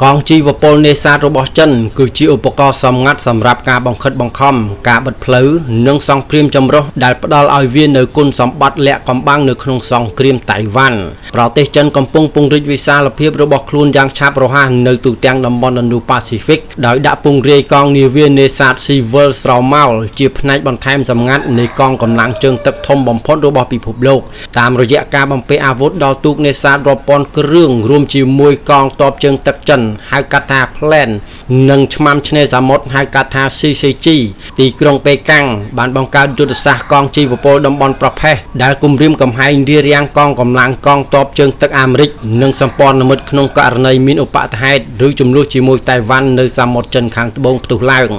កងជីវពលនេសាទរបស់ចិនគឺជាឧបករណ៍សម្ងាត់សម្រាប់ការបង្ខិតបង្ខំការបិទផ្លូវនិងសង្គ្រាមចម្រុះដែលផ្ដល់ឲ្យវានូវគុណសម្បត្តិលាក់កំបាំងនៅក្នុងសង្គ្រាមតៃវ៉ាន់ប្រទេសចិនកំពុងពង្រីកវិសាលភាពរបស់ខ្លួនយ៉ាងឆាប់រហ័សនៅទូទាំងតំបន់ឥណ្ឌូប៉ាស៊ីហ្វិកដោយដាក់ពង្រាយកងនាវានេសាទស៊ីវិលស្រមោលជាផ្នែកបន្ថែមសម្ងាត់នៃកងកម្លាំងជើងទឹកធំបំផុតរបស់ពិភពលោកតាមរយៈការបំពាក់អាវុធដល់ទូកនេសាទរាប់ពាន់គ្រឿងរួមជាមួយកងទ័ពជើងទឹកចិនហៅកាត់ថា PLAN និងឆ្មាំឆ្នេរសមុទ្រហៅកាត់ថា CCG ទីក្រុងប៉េកាំងបានបង្កើតយុទ្ធសាស្ត្រកងជីវពលតំបន់ប្រផេះដែលគំរាមកំហែងរារាំងកងកម្លាំងកងទ័ពជើងទឹកអាមេរិកនិងសម្ព័ន្ធមិត្តក្នុងករណីមានឧបទ្ទហេតុឬជម្លោះជាមួយតៃវ៉ាន់នៅសមុទ្រចិនខាងត្បូងផ្ទុះឡើង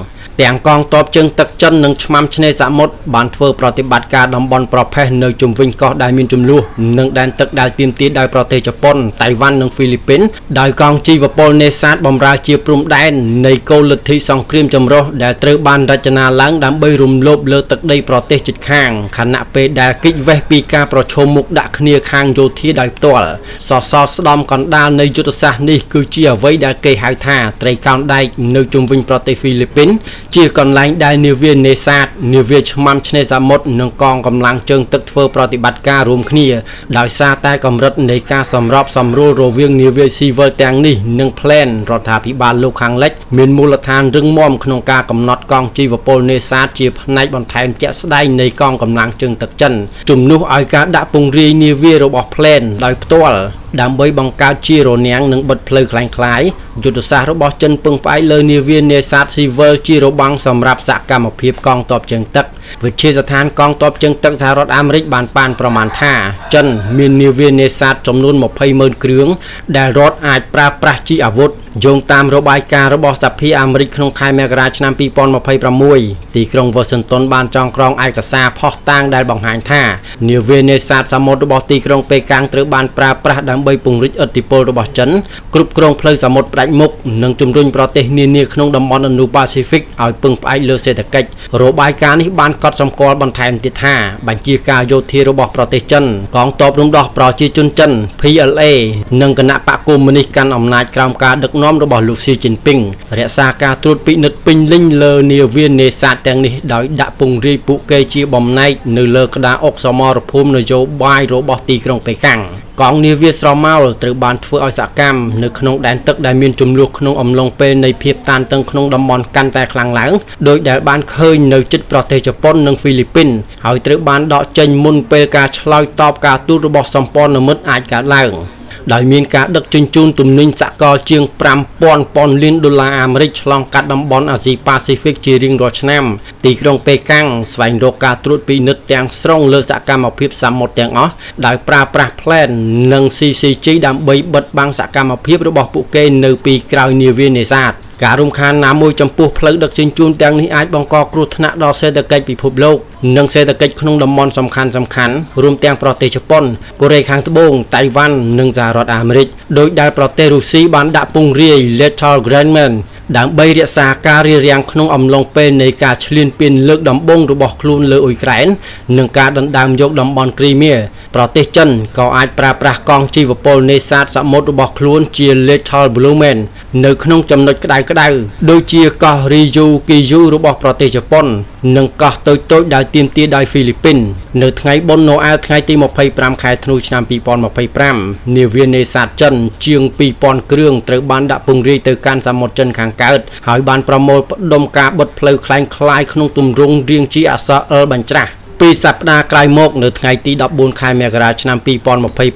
ទាំងកងទ័ពជើងទឹកចិននិងឆ្មាំឆ្នេរសមុទ្របានធ្វើប្រតិបត្តិការតំបន់ប្រផេះនៅជុំវិញកោះដែលមានជម្លោះនិងដែនទឹកដែលទាមទារដោយប្រទេសជប៉ុនតៃវ៉ាន់និងហ្វីលីពីនដោយកងជីវពលនេសាទបម្រើជាព្រំដែននៃគោលលទ្ធិសង្គ្រាមចម្រុះដែលត្រូវបានរចនាឡើងដើម្បីរំលោភលើទឹកដីប្រទេសជិតខាងខណៈពេលដែលគេចវេះពីការប្រឈមមុខដាក់គ្នាខាងយោធាដោយផ្ទាល់សសរស្ដំកណ្ដាលនៃយុទ្ធសាស្ត្រនេះគឺជាអ្វីដែលគេហៅថាត្រីកោណដែកនៅជុំវិញប្រទេសហ្វីលីពីនជាកន្លែងដែលនាវានេសាទនាវាឆ្មាំឆ្នេរសមុទ្រនិងកងកម្លាំងជើងទឹកធ្វើប្រតិបត្តិការរួមគ្នាដោយសារតែកម្រិតនៃការសម្របសម្រួលរវាងនាវាស៊ីវិលទាំងនេះនិង PLAN រដ្ឋាភិបាលលោកខាងលិចមានមូលដ្ឋានរឹងមាំក្នុងការកំណត់កងជីវពលនេសាទជាផ្នែកបន្ថែមជាក់ស្ដែងនៃកងកម្លាំងជើងទឹកចិនជំនួសឲ្យការដាក់ពង្រាយនាវារបស់ PLAN ដោយផ្ទាល់ដើម្បីបង្កើតជារនាំងនិងបិទផ្លូវក្លែងៗយុទ្ធសាស្ត្ររបស់ចិនពឹងផ្អែកលើនាវានេសាទស៊ីវិលជារបាំងសម្រាប់សកម្មភាពកងទ័ពជើងទឹកវិទ្យាស្ថានកងទ័ពជើងទឹកសហរដ្ឋអាមេរិកបានប៉ាន់ប្រមាណថាចិនមាននាវានេសាទចំនួន 20,000 គ្រឿងដែលរដ្ឋអាចប្រើប្រាស់ជាអាវុធយោងតាមរបាយការណ៍របស់សភាអាមេរិកក្នុងខែមករាឆ្នាំ2026ទីក្រុងវ៉ាស៊ីនតោនបានចងក្រងឯកសារភស្តុតាងដែលបង្ហាញថានាវានេសាទសមុទ្ររបស់ទីក្រុងប៉េកាំងត្រូវបានប្រើប្រាស់ដើម្បីពង្រីកឥទ្ធិពលរបស់ចិនគ្រប់គ្រងផ្លូវសមុទ្រផ្ដាច់មុខនិងជំរុញប្រទេសនានាក្នុងតំបន់ឥណ្ឌូប៉ាស៊ីហ្វិកឲ្យពឹងផ្អែកលើសេដ្ឋកិច្ចរបាយការណ៍នេះបានកត់សម្គាល់បន្ថែមទៀតថាបញ្ជាការយោធារបស់ប្រទេសចិនកងទ័ពរំដោះប្រជាជនចិន PLA និងគណៈបកកុម្មុយនីសកាន់អំណាចក្រោមការដឹកនាំរបស់លោកស៊ីជីនពីងរក្សាការត្រួតពិនិត្យពេញលេញលើនាវានេសាទទាំងនេះដោយដាក់ពង្រាយពួកគេជាបំណែកនៅលើក្តារអុកសមរភូមិនយោបាយរបស់ទីក្រុងប៉េកាំងកងនាវាស្រមោលត្រូវបានធ្វើឲ្យសកម្មនៅក្នុងដែនទឹកដែលមានជម្លោះក្នុងអំឡុងពេលនៃភាពតានតឹងក្នុងតំបន់កាន់តែខ្លាំងឡើងដោយដែលបានឃើញនៅជិតប្រទេសជប៉ុននិងហ្វីលីពីនហើយត្រូវបានដកចេញមុនពេលការឆ្លើយតបការទូតរបស់សម្ព័ន្ធមិត្តអាចកើតឡើងដោយមានការដឹកជញ្ជូនទំនិញសកលជាង 5,000 ពាន់លានដុល្លារអាមេរិកឆ្លងកាត់តំបន់អាស៊ីប៉ាស៊ីហ្វិកជារៀងរាល់ឆ្នាំទីក្រុងប៉េកាំងស្វែងរកការត្រួតពិនិត្យទាំងស្រុងលើសកម្មភាពសមុទ្រទាំងអស់ដោយប្រើប្រាស់ PLAN និង CCG ដើម្បីបិទបាំងសកម្មភាពរបស់ពួកគេនៅពីក្រោយនាវានេសាទការរំខានណាមួយចំពោះផ្លូវដឹកជញ្ជូនទាំងនេះអាចបង្កគ្រោះថ្នាក់ដល់សេដ្ឋកិច្ចពិភពលោកនិងសេដ្ឋកិច្ចក្នុងតំបន់សំខាន់ៗរួមទាំងប្រទេសជប៉ុនកូរ៉េខាងត្បូងតៃវ៉ាន់និងសហរដ្ឋអាមេរិកដោយដែលប្រទេសរុស្ស៊ីបានដាក់ពង្រាយ Lethal Greenman ដើម្បីរក្សាការរារាំងក្នុងអំឡុងពេលនៃការឈ្លានពានលើកដំបូងរបស់ខ្លួនលើអ៊ុយក្រែននិងការដណ្ដើមយកតំបន់គ្រីមៀប្រទេសចិនក៏អាចប្រើប្រាស់កងជីវពលនេសាទសមុទ្ររបស់ខ្លួនជា Lethal Blueman នៅក្នុងចំណុចក្តៅៗដូចជាកោះរីយូគីយូរបស់ប្រទេសជប៉ុននិងកោះតូចៗដែលទាមទារដោយហ្វីលីពីននៅថ្ងៃបុណ្យណូអែលថ្ងៃទី25ខែធ្នូឆ្នាំ2025នាវានេសាទចិនជាង 2000 គ្រឿងត្រូវបានដាក់ពង្រាយទៅកាន់សមុទ្រចិនខាងកើតហើយបានប្រមូលផ្ដុំការបិទផ្លូវក្លែងៗក្នុងទម្រង់រាងជាអក្សរ L បញ្ច្រាស់ពីសប្តាហ៍ក្រោយមកនៅថ្ងៃទី14ខែមករាឆ្នាំ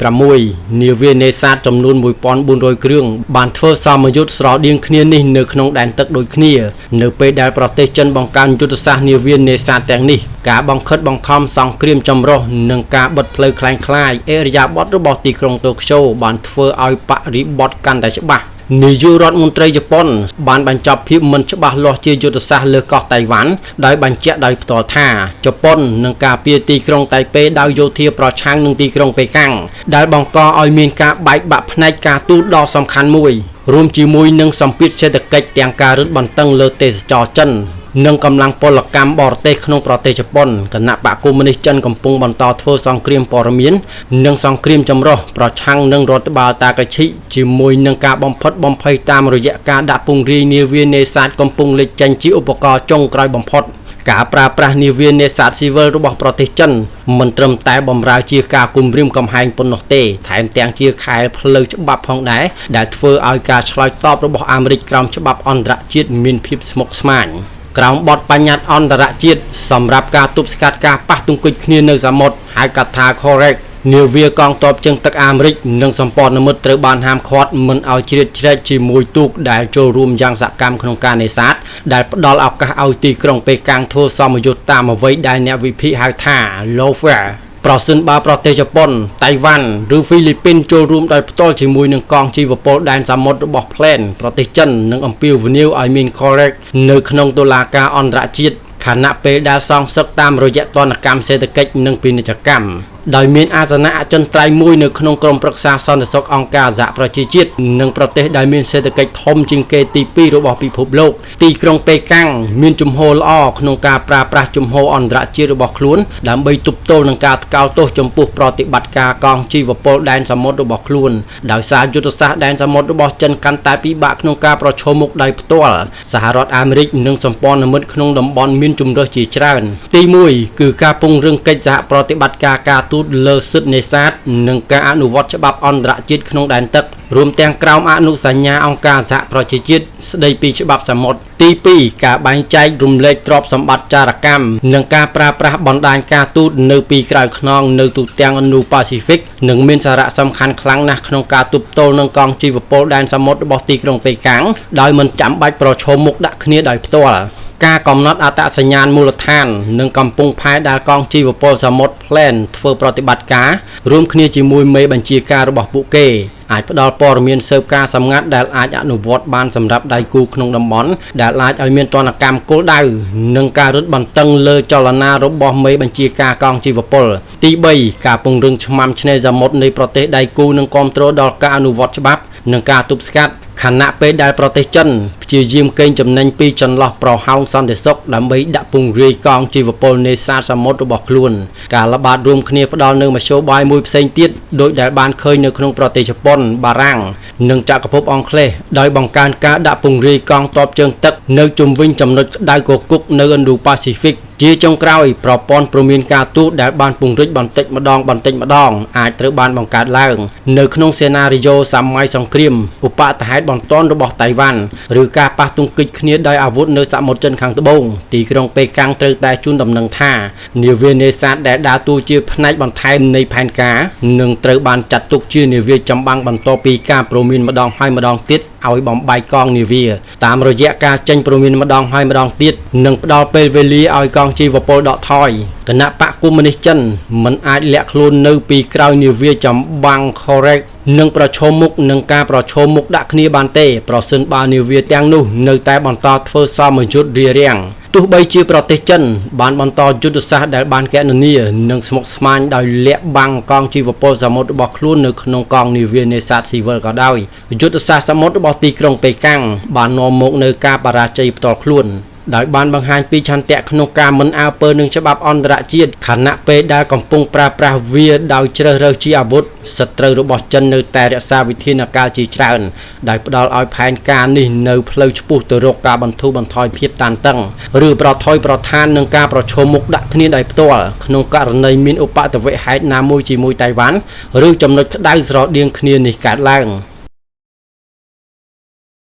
2026នាវានេសាទចំនួន 1400 គ្រឿងបានធ្វើសមយុទ្ធស្រដៀងគ្នានេះនៅក្នុងដែនទឹកដូចគ្នានៅពេលដែលប្រទេសចិនបង្កើនយុទ្ធសាស្ត្រនាវានេសាទទាំងនេះការបង្ខិតបង្ខំសង្គ្រាមចម្រុះនិងការបិទផ្លូវក្លែងៗឥរិយាបថរបស់ទីក្រុងតូក្យូបានធ្វើឲ្យបរិបទកាន់តែច្បាស់នាយករដ្ឋមន្ត្រីជប៉ុនបានបញ្ចប់ភាពមិនច្បាស់លាស់ជាយុទ្ធសាស្ត្រលើកោះតៃវ៉ាន់ដោយបញ្ជាក់ដោយផ្ទាល់ថាជប៉ុននឹងការពារទីក្រុងតៃប៉េដោយយោធាប្រឆាំងនឹងទីក្រុងប៉េកាំងដែលបង្កឲ្យមានការបែកបាក់ផ្នែកការទូតដ៏សំខាន់មួយរួមជាមួយនឹងសម្ពាធសេដ្ឋកិច្ចទាំងការរឹតបន្តឹងលើទេសចរចិន និងកម្លាំងពលកម្មបរទេសក្នុងប្រទេសជប៉ុនគណបក្សកុម្មុយនីស្តចិនកំពុងបន្តធ្វើសង្គ្រាមព័ត៌មាននិងសង្គ្រាមចម្រុះប្រឆាំងនឹងរដ្ឋបាលតាកាឈិជាមួយនឹងការបំផិតបំភ័យតាមរយៈការដាក់ពង្រាយនាវានេសាទកំពុងលេចចេញជាឧបករណ៍ចុងក្រោយបំផុតការប្រើប្រាស់នាវានេសាទស៊ីវិលរបស់ប្រទេសចិនមិនត្រឹមតែបម្រើជាការគំរាមកំហែងប៉ុណ្ណោះទេថែមទាំងជាខែលផ្លូវច្បាប់ផងដែរដែលធ្វើឲ្យការឆ្លើយតបរបស់អាមេរិកក្រោមច្បាប់អន្តរជាតិមានភាពស្មុគស្មាញក្រោមបទបញ្ញត្តិអន្តរជាតិសម្រាប់ការទប់ស្កាត់ការប៉ះទង្គិចគ្នានៅសមុទ្រហៅកាត់ថា COREX នាវាកងទ័ពជើងទឹកអាមេរិកនិងសម្ព័ន្ធមិត្តត្រូវបានហាមឃាត់មិនឲ្យជ្រៀតជ្រែកជាមួយទូកដែលចូលរួមយ៉ាងសកម្មក្នុងការនេសាទដែលផ្ដល់ឱកាសឲ្យទីក្រុងប៉េកាំងធ្វើសមយុទ្ធតាមអ្វីដែលអ្នកវិភាគហៅថា lawfare ប្រសិនបើប្រទេសជប៉ុនតៃវ៉ាន់ឬហ្វីលីពីនចូលរួមដោយផ្ទាល់ជាមួយនឹងកងជីវពលដែនសមុទ្ររបស់ផ្លែនប្រទេសចិននឹងអំពាវនាវឲ្យមាន COREX នៅក្នុងតុលាការអន្តរជាតិខណៈពេលដែលសងសឹកតាមរយៈទណ្ឌកម្មសេដ្ឋកិច្ចនិងពាណិជ្ជកម្មដោយមានអាសនៈអចិន្ត្រៃយ៍មួយនៅក្នុងក្រុមប្រឹក្សាសន្តិសុខអង្គការសហប្រជាជាតិនិងប្រទេសដែលមានសេដ្ឋកិច្ចធំជាងគេទី2របស់ពិភពលោកទីក្រុងប៉េកាំងមានជំហរល្អក្នុងការប្រើប្រាស់ជំហរអន្តរជាតិរបស់ខ្លួនដើម្បីទប់ទល់នឹងការថ្កោលទោសចំពោះប្រតិបត្តិការកងជីវពលដែនសមុទ្ររបស់ខ្លួនដោយសារយុទ្ធសាស្ត្រដែនសមុទ្ររបស់ចិនកាន់តែពិបាកក្នុងការប្រឈមមុខដោយផ្ទាល់សហរដ្ឋអាមេរិកនិងសម្ព័ន្ធមិត្តក្នុងតំបន់មានជម្រើសជាច្រើនទី1គឺការពង្រឹងកិច្ចសហប្រតិបត្តិការការទូតលើសិទ្ធិនេសាទនិងការអនុវត្តច្បាប់អន្តរជាតិក្នុងដែនទឹករួមទាំងក្រោមអនុសញ្ញាអង្គការសហប្រជាជាតិស្តីពីច្បាប់សមុទ្រទី2ការបែងចែករំលែកទ្រព្យសម្បត្តិចារកម្មនិងការប្រើប្រាស់បណ្ដាញការទូតនៅពីក្រៅខ្នងនៅទូទាំងឥណ្ឌូប៉ាស៊ីហ្វិកនឹងមានសារៈសំខាន់ខ្លាំងណាស់ក្នុងការទប់ទល់នឹងកងជីវពលដែនសមុទ្ររបស់ទីក្រុងប៉េកាំងដោយមិនចាំបាច់ប្រឈមមុខដាក់គ្នាដោយផ្ទាល់ការកំណត់អត្តសញ្ញាណមូលដ្ឋាននិងកំពង់ផែដែលកងជីវពលសមុទ្រផ្លែនធ្វើប្រតិបត្តិការរួមគ្នាជាមួយមេបញ្ជាការរបស់ពួកគេអាចផ្ដល់ព័ត៌មានស៊ើបការសម្ងាត់ដែលអាចអនុវត្តបានសម្រាប់ដៃគូក្នុងតំបន់ដែលអាចឲ្យមានទណ្ឌកម្មគោលដៅនិងការរឹតបន្តឹងលើចលនារបស់មេបញ្ជាការកងជីវពលទី3ការពង្រឹងឆ្មាំឆ្នេរសមុទ្រនៃប្រទេសដៃគូនិងគាំទ្រដល់ការអនុវត្តច្បាប់និងការទប់ស្កាត់ខណៈពេលដែលប្រទេសចិនព្យាយាមកេងចំណេញពីចន្លោះប្រហោងសន្តិសុខដើម្បីដាក់ពង្រាយកងជីវពលនេសាទសមុទ្ររបស់ខ្លួនការល្បាតរួមគ្នាផ្ដល់នូវមធ្យោបាយមួយផ្សេងទៀតដោយដែលបានឃើញនៅក្នុងប្រទេសជប៉ុនបារាំងនិងចក្រភពអង់គ្លេសដោយបង្កើនការដាក់ពង្រាយកងទ័ពជើងទឹកនៅជុំវិញចំណុចក្តៅគគុកនៅឥណ្ឌូប៉ាស៊ីហ្វិកជាចុងក្រោយប្រព័ន្ធព្រមានការទូតដែលបានពង្រីកបន្តិចម្ដងបន្តិចម្ដងអាចត្រូវបានបង្កើតឡើងនៅក្នុងសេណារីយ៉ូសម័យសង្គ្រាមឧបតហេតុបន្ទាន់របស់តៃវ៉ាន់ឬការប៉ះទង្គិចគ្នាដោយអាវុធនៅសមុទ្រចិនខាងត្បូងទីក្រុងប៉េកាំងត្រូវតែជូនដំណឹងថានាវានេសាទដែលដើរតួជាផ្នែកបន្ថែមនៃផែនការនឹងត្រូវបានចាត់ទុកជានាវាចម្បាំងបន្ទាប់ពីការព្រមានម្ដងហើយម្ដងទៀតឲ្យបំបែកកងនាវាតាមរយៈការចេញព្រមានម្ដងហើយម្ដងទៀតនិងផ្ដល់ពេលវេលាឲ្យកងជីវពលដកថយគណបក្សកុម្មុយនីស្តចិនមិនអាចលាក់ខ្លួននៅពីក្រោយនាវាចម្បាំង COREX និងប្រឈមមុខនឹងការប្រឈមមុខដាក់គ្នាបានទេប្រសិនបើនាវាទាំងនោះនៅតែបន្តធ្វើសមយុទ្ធរារាំងទោះបីជាប្រទេសចិនបានបន្តយុទ្ធសាស្ត្រដែលបានកណនានិងស្មុគស្មាញដោយលាក់បាំងកងជីវពលសមុទ្ររបស់ខ្លួននៅក្នុងកងនាវានេសាទស៊ីវិលក៏ដោយយុទ្ធសាស្ត្រសមុទ្ររបស់ទីក្រុងប៉េកាំងបាននាំមកនូវការបរាជ័យផ្ទាល់ខ្លួនដោយបានបង្ហាញពីឆន្ទៈក្នុងការមិនអើពើនឹងច្បាប់អន្តរជាតិខណៈពេលដែលកំពុងប្រើប្រាស់វាដោយជ្រើសរើសជាអាវុធសត្រូវរបស់ចិននៅតែរក្សាវិធានការជាច្រើនដោយផ្ដល់ឲ្យផែនការនេះនៅផ្លូវឆ្ពោះទៅរកការបន្ធូរបន្ថយភាពតានតឹងឬប្រថុយប្រថាននឹងការប្រឈមមុខដាក់គ្នាដោយផ្ទាល់ក្នុងករណីមានឧបទ្ទវហេតុណាមួយជាមួយតៃវ៉ាន់ឬចំណុចក្តៅស្រដៀងគ្នានេះកើតឡើង។